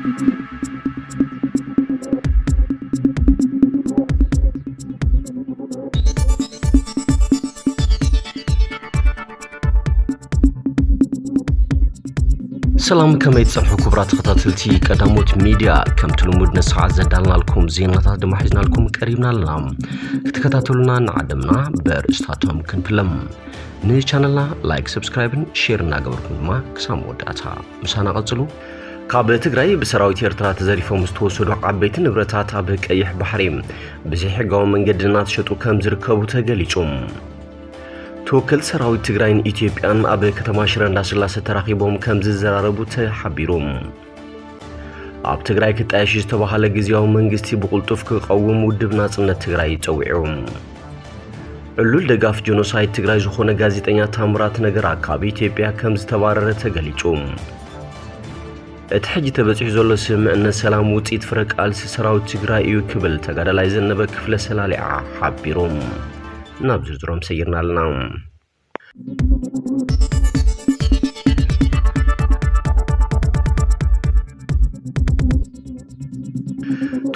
ሰላም፣ ከመይ ትጸንሑ ክቡራት ተኸታተልቲ ቀዳሞት ሚድያ? ከምቲ ልሙድ ንሰዓት ዘዳልናልኩም ዜናታት ድማ ሒዝናልኩም ቀሪብና ኣለና። ክትከታተሉና ንዓድምና። በርእስታቶም ክንፍለም። ንቻነልና ላይክ፣ ሰብስክራይብን ሼር እናገበርኩም ድማ ክሳብ መወዳእታ ምሳና ቀጽሉ። ካብ ትግራይ ብሰራዊት ኤርትራ ተዘሪፎም ዝተወሰዱ ዓበይቲ ንብረታት ኣብ ቀይሕ ባሕሪ ብዘይሕጋዊ መንገዲ እናተሸጡ ከም ዝርከቡ ተገሊጹ። ተወከልቲ ሰራዊት ትግራይን ኢትዮጵያን ኣብ ከተማ ሽረ እንዳስላሰ ተራኺቦም ከም ዝዘራረቡ ተሓቢሩ። ኣብ ትግራይ ክጣየሽ ዝተባሃለ ግዝያዊ መንግስቲ ብቕልጡፍ ክቐውም ውድብ ናጽነት ትግራይ ጸዊዑ። ዕሉል ደጋፍ ጀኖሳይድ ትግራይ ዝኾነ ጋዜጠኛ ታምራት ነገራ ካብ ኢትዮጵያ ከም ዝተባረረ ተገሊጹ። እቲ ሕጂ ተበጺሑ ዘሎ ስምምዕነት ሰላም ውጽኢት ፍረ ቃልሲ ሰራዊት ትግራይ እዩ ክብል ተጋዳላይ ዘነበ ክፍለ ሰላሊዓ ሓቢሩ። ናብ ዝርዝሮም ሰጊርና ኣለና።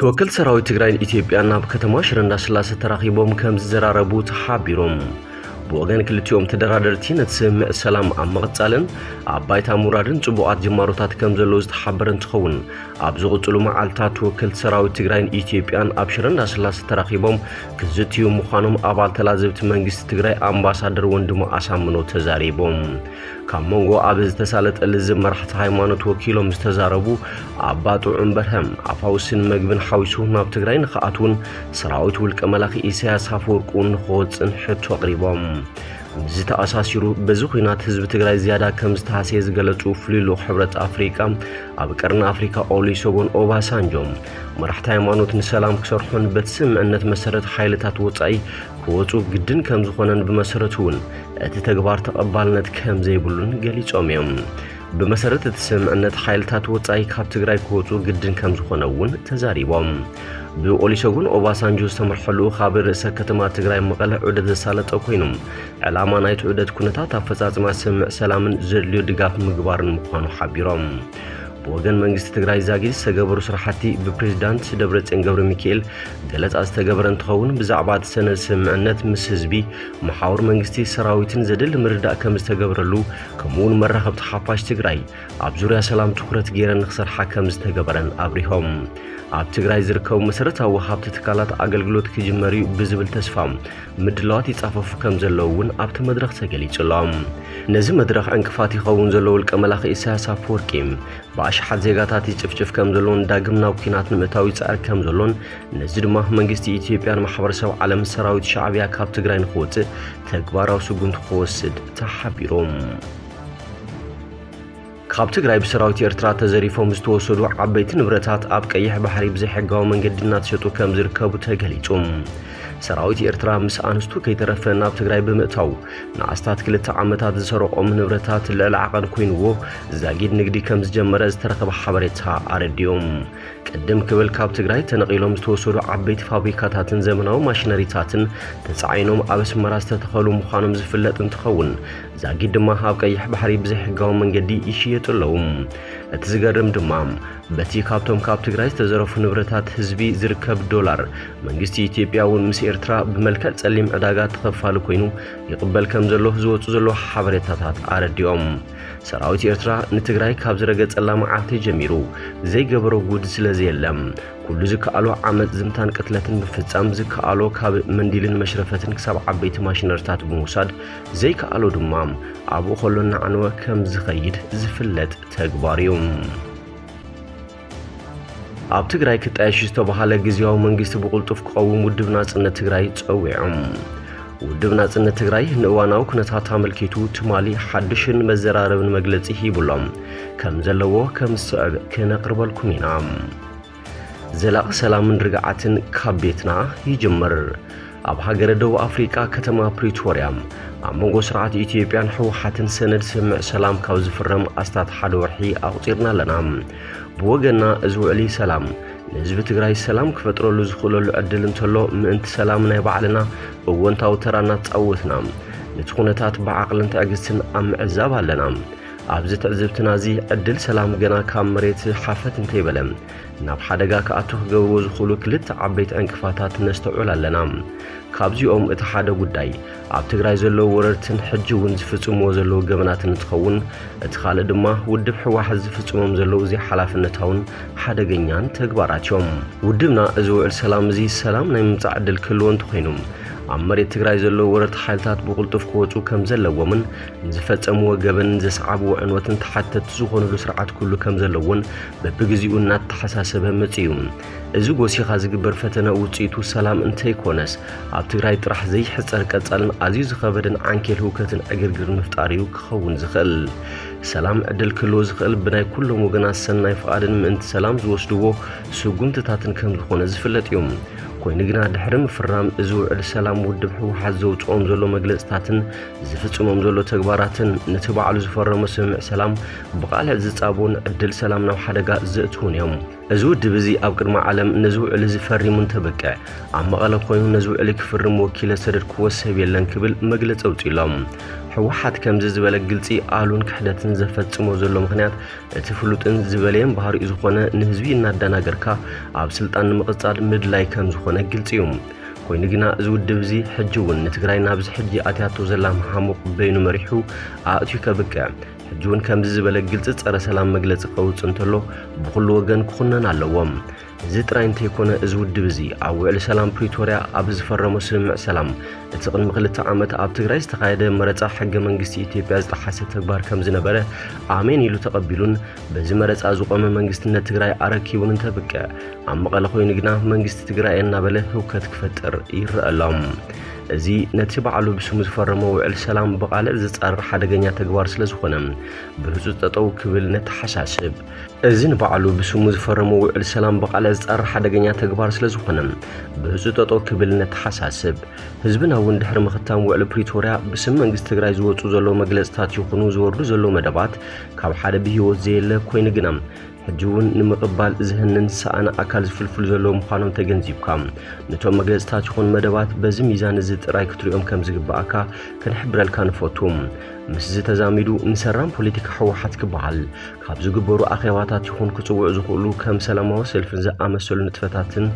ተወከልቲ ሰራዊት ትግራይን ኢትዮጵያን ናብ ከተማ ሽረ እንዳስላሰ ተራኺቦም ከም ዝዘራረቡ ተሓቢሮም። ብወገን ክልቲኦም ተደራደርቲ ነቲ ስምምዕ ሰላም ኣብ ምቕጻልን ኣብ ባይታ ምውራድን ጽቡቓት ጅማሮታት ከም ዘለዉ ዝተሓበረ እንትኸውን፣ ኣብ ዝቕጽሉ መዓልታት ተወከልቲ ሰራዊት ትግራይን ኢትዮጵያን ኣብ ሽረ እንዳስላሰ ተራኺቦም ክዝትዩ ምዃኖም ኣባል ተላዘብቲ መንግስቲ ትግራይ ኣምባሳደር ወንድሙ ኣሳምኖ ተዛሪቦም። ካብ መንጎ ኣብ ዝተሳለጠ ልዝብ መራሕቲ ሃይማኖት ወኪሎም ዝተዛረቡ ኣባ ጥዑም በርሀ፣ ኣፋውስን መግብን ሓዊሱ ናብ ትግራይ ንኽኣትውን ሰራዊት ውልቀ መላኺ ኢሳያስ ኣፈወርቂ እውን ንኽወፅእን ሕቶ ኣቕሪቦም። ምስዚ ተኣሳሲሩ፣ በዚ ኲናት ህዝቢ ትግራይ ዝያዳ ከም ዝተሃስየ ዝገለጹ ፍሉይ ልኡኽ ሕብረት ኣፍሪቃ ኣብ ቀርኒ ኣፍሪካ ኦሉሰጎን ኦባሳንጆ፣ መራሕቲ ሃይማኖት ንሰላም ክሰርሑን በቲ ስምምዕነት መሰረት ሓይልታት ወጻኢ ክወጹ ግድን ከም ዝኾነን ብመሰረቱ እውን እቲ ተግባር ተቐባልነት ከም ዘይብሉን ገሊጾም እዮም። ብመሰረት እቲ ስምምዕነት ሓይልታት ወጻኢ ካብ ትግራይ ክወጹ ግድን ከም ዝኾነ እውን ተዛሪቦም። ብኦሊሰጎን ኦባሳንጆ ዝተመርሐ ልኡኽ ኣብ ርእሰ ከተማ ትግራይ መቐለ ዑደት ዘሳለጠ ኮይኑ፣ ዕላማ ናይቲ ዑደት ኩነታት ኣፈጻጽማ ስምምዕ ሰላምን ዘድልዮ ድጋፍ ምግባርን ምዃኑ ሓቢሮም። ብወገን መንግስቲ ትግራይ ዛጊድ ዝተገበሩ ስራሕቲ ብፕሬዝዳንት ደብረጽዮን ገብረ ሚካኤል ገለጻ ዝተገበረ እንትኸውን፣ ብዛዕባ እቲ ሰነድ ስምምዕነት ምስ ህዝቢ፣ መሓውር መንግስቲ፣ ሰራዊትን ዘድሊ ምርዳእ ከም ዝተገበረሉ፣ ከምኡውን መራኸብቲ ሓፋሽ ትግራይ ኣብ ዙርያ ሰላም ትኹረት ገይረን ንክሰርሓ ከም ዝተገበረን ኣብሪሆም። ኣብ ትግራይ ዝርከቡ መሰረታዊ ወሃብቲ ትካላት ኣገልግሎት ክጅመር እዩ ብዝብል ተስፋ ምድላዋት ይጻፈፉ ከም ዘለዉ እውን ኣብቲ መድረኽ ተገሊጹ ኣሎ። ነዚ መድረኽ ዕንቅፋት ይኸውን ዘሎ ውልቀ መላኺ ኢሳያስ ኣፈወርቂ፣ ብኣሽሓት ዜጋታት ይጭፍጭፍ ከም ዘሎን ዳግም ናብ ኲናት ንምእታው ይጽዕር ከም ዘሎን፣ ነዚ ድማ መንግስቲ ኢትዮጵያን ማሕበረሰብ ዓለም ሰራዊት ሻዕብያ ካብ ትግራይ ንክወጽእ ተግባራዊ ስጉምቲ ክወስድ ተሓቢሩ። ካብ ትግራይ ብሰራዊት ኤርትራ ተዘሪፎም ዝተወሰዱ ዓበይቲ ንብረታት ኣብ ቀይሕ ባሕሪ ብዘይሕጋዊ መንገዲ እናተሸጡ ከም ዝርከቡ ተገሊጹ። ሰራዊት ኤርትራ ምስ ኣንስቱ ከይተረፈ ናብ ትግራይ ብምእታው ንኣስታት ክልተ ዓመታት ዝሰረቖም ንብረታት ልዕሊ ዓቐን ኮይንዎ ዛጊድ ንግዲ ከም ዝጀመረ ዝተረኸበ ሓበሬታ ኣረዲኦም። ቅድም ክብል ካብ ትግራይ ተነቒሎም ዝተወሰዱ ዓበይቲ ፋብሪካታትን ዘመናዊ ማሽነሪታትን ተጻዒኖም ኣብ ኣስመራ ዝተተኸሉ ምዃኖም ዝፍለጥ እንትኸውን፣ ዛጊድ ድማ ኣብ ቀይሕ ባሕሪ ብዘይሕጋዊ መንገዲ ይሽየጡ ኣለዉ። እቲ ዝገርም ድማ፣ በቲ ካብቶም ካብ ትግራይ ዝተዘረፉ ንብረታት ህዝቢ ዝርከብ ዶላር፣ መንግስቲ ኢትዮጵያ እውን ምስ ኤርትራ ብመልክዕ ጸሊም ዕዳጋ ተኸፋሊ ኮይኑ ይቕበል ከም ዘሎ ዝወጹ ዘለዉ ሓበሬታታት ኣረዲኦም። ሰራዊት ኤርትራ ንትግራይ ካብ ዝረገጸላ መዓልቲ ጀሚሩ ዘይገበሮ ጉድ ስለ ዘየለ፣ ኩሉ ዝከኣሎ ዓመጽ፣ ዝምታን ቅትለትን ምፍጻም ዝከኣሎ ካብ መንዲልን መሽረፈትን ክሳብ ዓበይቲ ማሽነሪታት ብምውሳድ፣ ዘይከኣሎ ድማ ኣብኡ ከሎ እናዓነወ ከም ዝኸይድ ዝፍለጥ ተግባር እዩ። ኣብ ትግራይ ክጣየሽ ዝተባሃለ ግዝያዊ መንግስቲ ብቕልጡፍ ክቐውም ውድብ ናጽነት ትግራይ ጸዊዑ። ውድብ ናጽነት ትግራይ ንእዋናዊ ኩነታት ኣመልኪቱ ትማሊ ሓድሽን መዘራረብን መግለጺ ሂቡ ኣሎ። ከም ዘለዎ ከም ዝስዕብ ክነቕርበልኩም ኢና። ዘላቒ ሰላምን ርግዓትን ካብ ቤትና ይጅምር። ኣብ ሃገረ ደቡብ ኣፍሪቃ ከተማ ፕሪቶርያ ኣብ መንጎ ስርዓት ኢትዮጵያን ህወሓትን ሰነድ ስምምዕ ሰላም ካብ ዝፍረም ኣስታት ሓደ ወርሒ ኣቑጺርና ኣለና። ብወገንና እዚ ውዕሊ ሰላም ንህዝቢ ትግራይ ሰላም ክፈጥረሉ ዝኽእለሉ ዕድል እንተሎ፣ ምእንቲ ሰላም ናይ ባዕልና እወንታዊ ተራና ተጻወትና። ነቲ ኩነታት ብዓቕልን ትዕግስትን ኣብ ምዕዛብ ኣለና። ኣብዚ ትዕዝብትና እዚ ዕድል ሰላም ገና ካብ መሬት ሓፈት እንተይበለ ናብ ሓደጋ ክኣቱ ክገብርዎ ዝኽእሉ ክልተ ዓበይቲ ዕንቅፋታት ነስተውዕል ኣለና። ካብዚኦም እቲ ሓደ ጉዳይ ኣብ ትግራይ ዘለዉ ወረርትን ሕጂ እውን ዝፍጽምዎ ዘለዉ ገበናትን እንትኸውን፣ እቲ ካልእ ድማ ውድብ ህወሓት ዝፍጽሞም ዘለዉ ዘይሓላፍነታውን ሓደገኛን ተግባራት እዮም። ውድብና እዚ ውዕል ሰላም እዚ ሰላም ናይ ምምጻእ ዕድል ክህልዎ እንተኾይኑ፣ ኣብ መሬት ትግራይ ዘለዉ ወረርቲ ሓይልታት ብቕልጡፍ ክወጹ ከም ዘለዎምን ንዝፈጸምዎ ገበን ዘስዓብዎ ዕንወትን ተሓተትቲ ዝኾኑሉ ስርዓት ክህሉ ከም ዘለዎን በብግዜኡ እናተሓሳሰበ መጺኡ እዩ። እዚ ጎሲኻ ዝግበር ፈተነ ውጽኢቱ ሰላም እንተይኮነስ፣ ኣብ ትግራይ ጥራሕ ዘይሕጸር ቀጻልን ኣዝዩ ዝኸበደን ዓንኬል ህውከትን ዕግርግር ምፍጣር እዩ ክኸውን ዝኽእል። ሰላም ዕድል ክህልዎ ዝኽእል ብናይ ኩሎም ወገናት ሰናይ ፍቓድን ምእንቲ ሰላም ዝወስድዎ ስጉምትታትን ከም ዝኾነ ዝፍለጥ እዩ። ኮይኑ ግና ድሕሪ ምፍራም እዚ ውዕል ሰላም ውድብ ህወሓት ዘውጽኦም ዘሎ መግለጽታትን ዝፍጽሞም ዘሎ ተግባራትን ነቲ ባዕሉ ዝፈረሞ ስምምዕ ሰላም ብቓልዕ ዝጻቦን ዕድል ሰላም ናብ ሓደጋ ዘእትዉን እዮም። እዚ ውድብ እዚ ኣብ ቅድሚ ዓለም ነዚ ውዕል እዚ ፈሪሙ እንተበቅዕ፣ ኣብ መቐለ ኮይኑ ነዚ ውዕል ክፍርም ወኪለ ዝሰደድክዎ ሰብ የለን ክብል መግለጺ ኣውጺእሎም። ህወሓት ከምዚ ዝበለ ግልጺ ኣሉን ክሕደትን ዘፈጽሞ ዘሎ ምኽንያት እቲ ፍሉጥን ዝበለየን ባህሪኡ ዝኾነ ንህዝቢ እናዳናገርካ ኣብ ስልጣን ንምቕጻል ምድላይ ከም ዝኾነ ግልጺ እዩ። ኮይኑ ግና እዚ ውድብ እዚ ሕጂ እውን ንትግራይ ናብዚ ሕጂ ኣትያቶ ዘላ መሓሙቕ በይኑ መሪሑ ኣእትዩ ከብቅዕ፣ ሕጂ እውን ከምዚ ዝበለ ግልጺ ጸረ ሰላም መግለጺ ከውጽእ እንተሎ ብኹሉ ወገን ክኹነን ኣለዎ። እዚ ጥራይ እንተይኮነ፣ እዚ ውድብ እዚ ኣብ ውዕሊ ሰላም ፕሪቶርያ ኣብ ዝፈረሞ ስምምዕ ሰላም እቲ ቅድሚ ክልተ ዓመት ኣብ ትግራይ ዝተኻየደ መረጻ ሕገ መንግስቲ ኢትዮጵያ ዝጠሓሰ ተግባር ከም ዝነበረ ኣሜን ኢሉ ተቐቢሉን በዚ መረጻ ዝቖመ መንግስትነት ትግራይ ኣረኪቡን እንተብቅዕ፣ ኣብ መቐለ ኮይኑ ግና መንግስቲ ትግራይ እናበለ ህውከት ክፈጥር ይረአ ኣሎ። እዚ ነቲ ባዕሉ ብስሙ ዝፈረሞ ውዕል ሰላም ብቓልዕ ዝጻረር ሓደገኛ ተግባር ስለ ዝኾነ ብህጹጽ ጠጠው ክብል ነተሓሳስብ። እዚ ንባዕሉ ብስሙ ዝፈረሞ ውዕል ሰላም ብቓልዕ ዝጻረር ሓደገኛ ተግባር ስለ ዝኾነ ብህጹጽ ጠጠው ክብል ነተሓሳስብ። ህዝብና እውን ድሕሪ ምኽታም ውዕሊ ፕሪቶርያ ብስም መንግስቲ ትግራይ ዝወጹ ዘለዉ መግለጽታት ይኹኑ ዝወርዱ ዘለዉ መደባት ካብ ሓደ ብህይወት ዘየለ ኮይኑ ግና ሕጂ እውን ንምቕባል ዝህንን ዝሰኣነ ኣካል ዝፍልፍሉ ዘለዉ ምዃኖም ተገንዚብካ፣ ነቶም መግለጽታት ይኹን መደባት በዚ ሚዛን እዚ ጥራይ ክትሪኦም ከም ዝግብኣካ ክንሕብረልካ ንፈቱ። ምስዚ ተዛሚዱ ንሰራም ፖለቲካ ህወሓት ክበሃል ካብ ዝግበሩ ኣኼባታት ይኹን ክጽውዑ ዝኽእሉ ከም ሰላማዊ ሰልፍን ዝኣመሰሉ ንጥፈታትን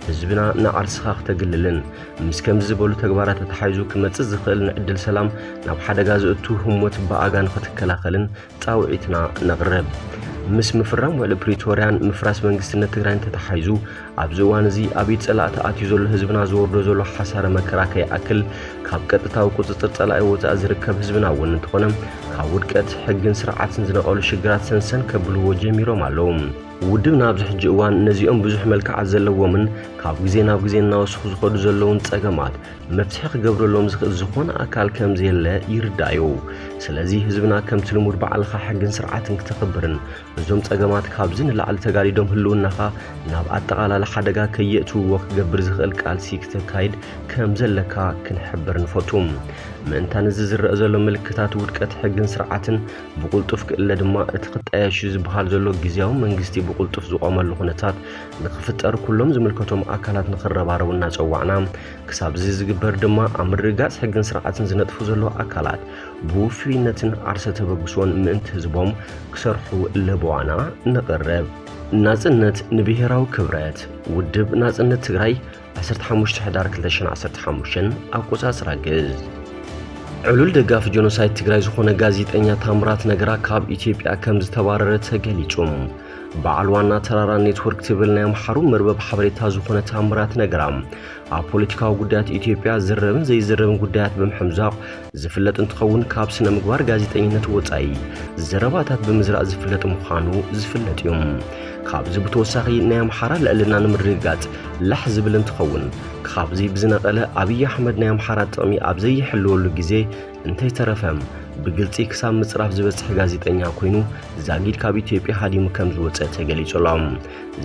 ህዝብና ንዓርስኻ ክተግልልን ምስ ከምዚ ዝበሉ ተግባራት ተታሒዙ ክመጽእ ዝኽእል ንዕድል ሰላም ናብ ሓደጋ ዘእቱ ህሞት ብኣጋ ንኽትከላኸልን ጻውዒትና ነቕርብ። ምስ ምፍራም ውዕሊ ፕሪቶርያን ምፍራስ መንግስትነት ትግራይን ተተሓሒዙ ኣብዚ እዋን እዚ ኣብ ኢድ ጸላእቲ ኣትዩ ዘሎ ህዝብና ዝወርዶ ዘሎ ሓሳረ መከራ ከይኣክል ካብ ቀጥታዊ ቁጽጽር ጸላኢ ወጻኢ ዝርከብ ህዝብና እውን እንተኾነ ካብ ውድቀት ሕግን ስርዓትን ዝነቐሉ ሽግራት ሰንሰን ከብልዎ ጀሚሮም ኣለዉ። ውድብና ኣብዚ ሕጂ እዋን ነዚኦም ብዙሕ መልክዓት ዘለዎምን ካብ ግዜ ናብ ግዜ እናወሰኹ ዝኸዱ ዘለውን ጸገማት መፍትሒ ክገብረሎም ዝኽእል ዝኾነ ኣካል ከም ዘየለ ይርዳእ እዩ። ስለዚ ህዝብና ከምቲ ልሙድ ባዕልኻ ሕግን ስርዓትን ክተኽብርን እዞም ጸገማት ካብዚ ንላዕሊ ተጋዲዶም ህልውናኻ ናብ ኣጠቓላሊ ሓደጋ ከየእትውዎ ክገብር ዝኽእል ቃልሲ ክተካይድ ከም ዘለካ ክንሕብር ንፈቱ። ምእንታን እዚ ዝረአ ዘሎ ምልክታት ውድቀት ሕግን ስርዓትን ብቕልጡፍ ክእለ ድማ እቲ ክጣየሽ ዝበሃል ዘሎ ግዝያዊ መንግስቲ ብቕልጡፍ ዝቖመሉ ኩነታት ንኽፍጠር ኩሎም ዝምልከቶም ኣካላት ንኽረባረቡ እናጸዋዕና፣ ክሳብ እዚ ዝግበር ድማ ኣብ ምርግጋጽ ሕግን ስርዓትን ዝነጥፉ ዘለዉ ኣካላት ብውፍይነትን ዓርሰ ተበግሶን ምእንቲ ህዝቦም ክሰርሑ ለበዋና ነቕርብ። ናጽነት ንብሄራዊ ክብረት። ውድብ ናጽነት ትግራይ ዓሰርተ ሓሙሽተ ሕዳር ክልተ ሽሕን ዓሰርተ ሓሙሽተን ኣቆጻጽራ ግእዝ። ዕሉል ደጋፊ ጀኖሳይድ ትግራይ ዝኾነ ጋዜጠኛ ታምራት ነገራ ካብ ኢትዮጵያ ከም ዝተባረረ ተገሊጹ። በዓል ዋና ተራራ ኔትወርክ ትብል ናይ ኣምሓሩ መርበብ ሓበሬታ ዝኾነ ታምራት ነገራ ኣብ ፖለቲካዊ ጉዳያት ኢትዮጵያ ዝረብን ዘይዝረብን ጉዳያት ብምሕምዛቕ ዝፍለጥ እንትኸውን፣ ካብ ስነ ምግባር ጋዜጠኝነት ወጻኢ ዘረባታት ብምዝራእ ዝፍለጥ ምዃኑ ዝፍለጥ እዩ። ካብዚ ብተወሳኺ ናይ ኣምሓራ ልዕልና ንምርግጋጽ ላሕ ዝብል እንትኸውን፣ ካብዚ ብዝነቐለ ኣብይ ኣሕመድ ናይ ኣምሓራ ጥቕሚ ኣብ ዘይሕልወሉ ግዜ እንተይተረፈ ብግልጺ ክሳብ ምጽራፍ ዝበጽሕ ጋዜጠኛ ኮይኑ ዛጊድ ካብ ኢትዮጵያ ሃዲሙ ከም ዝወጸ ተገሊጹ ኣሎ።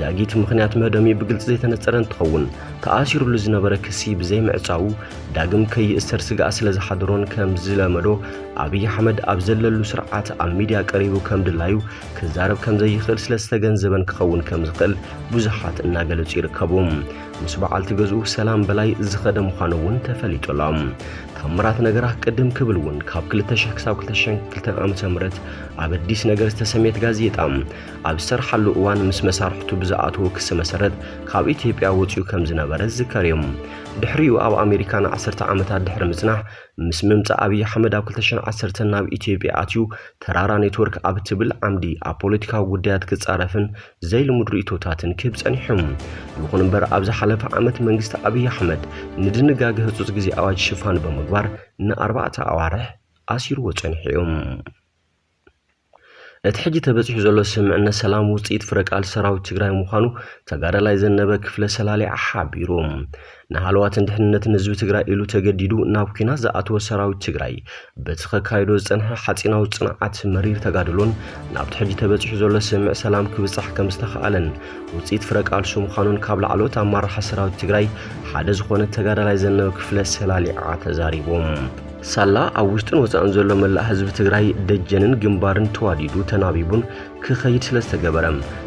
ዛጊድ ምኽንያት መህደሚኡ ብግልጺ ዘይተነጸረ እንትኸውን፣ ተኣሲሩሉ ዝነበረ ክሲ ብዘይምዕጻዉ ዳግም ከይእሰር ስግኣት ስለ ዝሓደሮን ከም ዝለመዶ ኣብይ ኣሕመድ ኣብ ዘለሉ ስርዓት ኣብ ሚድያ ቀሪቡ ከም ድላዩ ክዛረብ ከም ዘይኽእል ስለ ዝተገንዘበን ክኸውን ከም ዝኽእል ብዙሓት እናገለጹ ይርከቡ። ምስ በዓልቲ ገዝኡ ሰላም በላይ ዝኸደ ምዃኑ እውን ተፈሊጡ ኣሎ። ኣምራት ነገራት ቅድም ክብል እውን ካብ ክልተ ሽሕ ክሳብ ክልተ ሽሕን ክልተን ዓመተ ምህረት ኣብ ኣዲስ ነገር ዝተሰምየት ጋዜጣ ኣብ ዝሰርሓሉ እዋን ምስ መሳርሕቱ ብዝኣተዎ ክሲ መሰረት ካብ ኢትዮጵያ ወፂኡ ከም ዝነበረ ዝዝከር እዩ። ድሕሪኡ ኣብ ኣሜሪካ ንዓሰርተ ዓመታት ድሕሪ ምፅናሕ ምስ ምምፃእ ኣብይ ኣሕመድ ኣብ ክልተ ሽሕን ዓሰርተን ናብ ኢትዮጵያ ኣትዩ ተራራ ኔትወርክ ኣብ እትብል ዓምዲ ኣብ ፖለቲካዊ ጉዳያት ክፃረፍን ዘይልሙድ ርእይቶታትን ክህብ ጸኒሑ። ይኹን እምበር ኣብ ዝሓለፈ ዓመት መንግስቲ ኣብይ ኣሕመድ ንድንጋገ ህጹጽ ግዜ ኣዋጅ ሽፋን ብምግባር ንኣርባዕተ ኣዋርሕ ኣሲርዎ ጸኒሑ እዩ። እቲ ሕጂ ተበጺሑ ዘሎ ስምምዕነት ሰላም ውጽኢት ፍረ ቃልሲ ሰራዊት ትግራይ ምዃኑ ተጋዳላይ ዘነበ ክፍለ ሰላሊዓ ሓቢሩ። ንሃለዋትን ድሕንነትን ህዝቢ ትግራይ ኢሉ ተገዲዱ ናብ ኲናት ዝኣተወ ሰራዊት ትግራይ በቲ ከካይዶ ዝጸንሐ ሓጺናዊ ጽንዓት መሪር ተጋድሎን ናብቲ ሕጂ ተበጺሑ ዘሎ ስምምዕ ሰላም ክብጻሕ ከም ዝተኻኣለን ውጽኢት ፍረ ቃልሱ ምዃኑን ካብ ላዕለዎት ኣመራርሓ ሰራዊት ትግራይ ሓደ ዝኾነ ተጋዳላይ ዘነበ ክፍለ ሰላሊዓ ተዛሪቡ። ሳላ ኣብ ውሽጥን ወፃእን ዘሎ መላእ ህዝቢ ትግራይ ደጀንን ግንባርን ተዋዲዱ ተናቢቡን ክኸይድ ስለ ዝተገበረ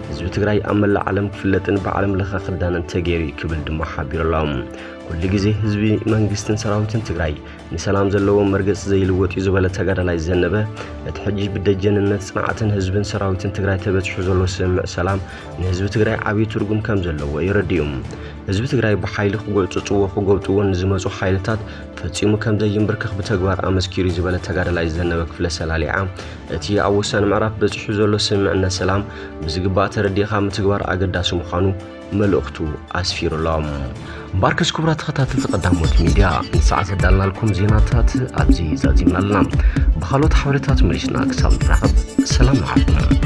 ህዝቢ ትግራይ ኣብ መላእ ዓለም ክፍለጥን ብዓለም ለኸ ክዳነን ተገይሩ እዩ ክብል ድማ ሓቢሩ ኣሎ። ኩሉ ግዜ ህዝቢ መንግስትን ሰራዊትን ትግራይ ንሰላም ዘለዎ መርገፂ ዘይልወጥ እዩ ዝበለ ተጋዳላይ ዘነበ እቲ ሕጂ ብደጀንነት ፅንዓትን ህዝብን ሰራዊትን ትግራይ ተበፂሑ ዘሎ ስምምዕ ሰላም ንህዝቢ ትግራይ ዓብዪ ትርጉም ከም ዘለዎ የረድኡ። ህዝቢ ትግራይ ብሓይሊ ክጎዕፅፅዎ ክጎብጥዎ ንዝመፁ ሓይልታት ፈጺሙ ከም ዘይንብርከኽ ብተግባር ኣመስኪሩ እዩ ዝበለ ተጋዳላይ ዘነበ ክፍለ ሰላሊዓ እቲ ኣብ ወሳኒ ምዕራፍ በፂሑ ዘሎ ስምምዕነት ሰላም ብዝግባእ ተረዲእኻ ምትግባር ኣገዳሲ ምዃኑ መልእኽቱ ኣስፊሩ ኣሎ። እምበኣርከስ ክቡራት ተኸታተልቲ ቀዳሞት ሚድያ ንሰዓት ዘዳልናልኩም ዜናታት ኣብዚ ዛዚምና ኣለና። ብኻልኦት ሓበሬታት መሊስና ክሳብ ንራኸብ ሰላም ንዓኹም።